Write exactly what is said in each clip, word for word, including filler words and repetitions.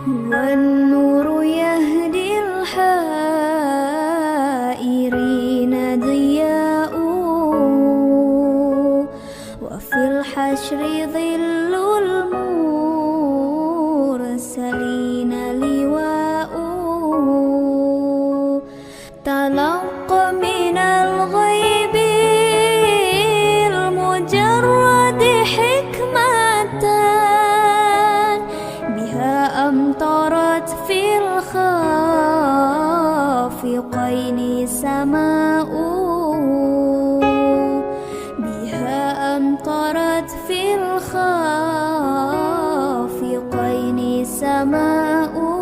والنور يهدي الحائرين ضياؤه، وفي الحشر ظل المرسلين لواؤه. تلق من الغيب المجرد حكمة، بها أمطرت في الخافقين سماؤه، بها أمطرت في الخافقين سماؤه.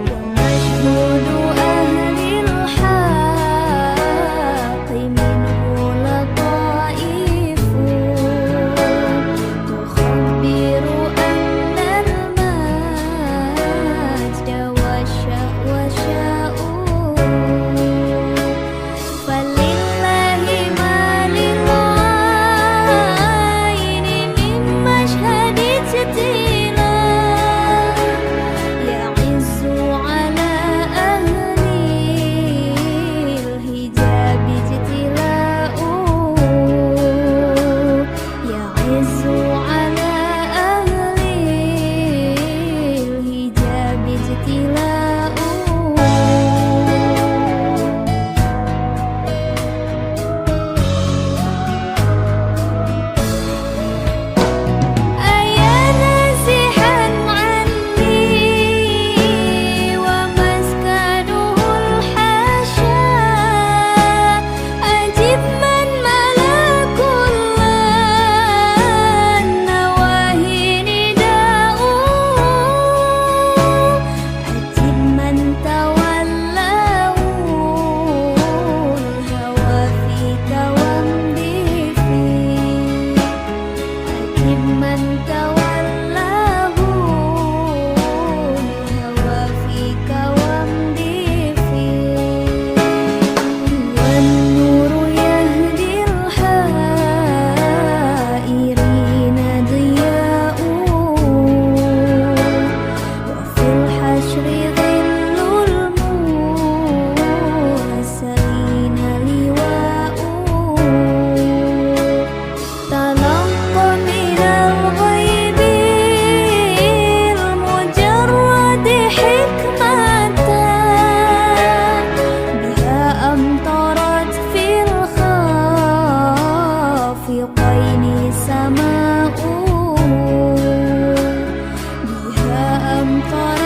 ومشهود أهل الحق منه لطائف تخبر أن المجد وشأ-، وشأنه. فلله ما للعين من مشهد اجتلاء، يعز على أهل الحجاب اجتلاؤه، يعز على أهل الحجاب اجتلاؤه. أيا نازحا عني ومسكنه الحاشا، أجب من ملا كل النواحي نداؤه. أجب من تولاه الهوى فيك وامض فيه. أجب من تولاه الهوى فيك وامض فيه. والنور يهدي الحائرين ضياؤه، وفي الحشر ظل المرسلين لواؤه. تلق من الغيب المجرد حكمة، بها أمطرت في الخافقين سماؤه، بها أمطرت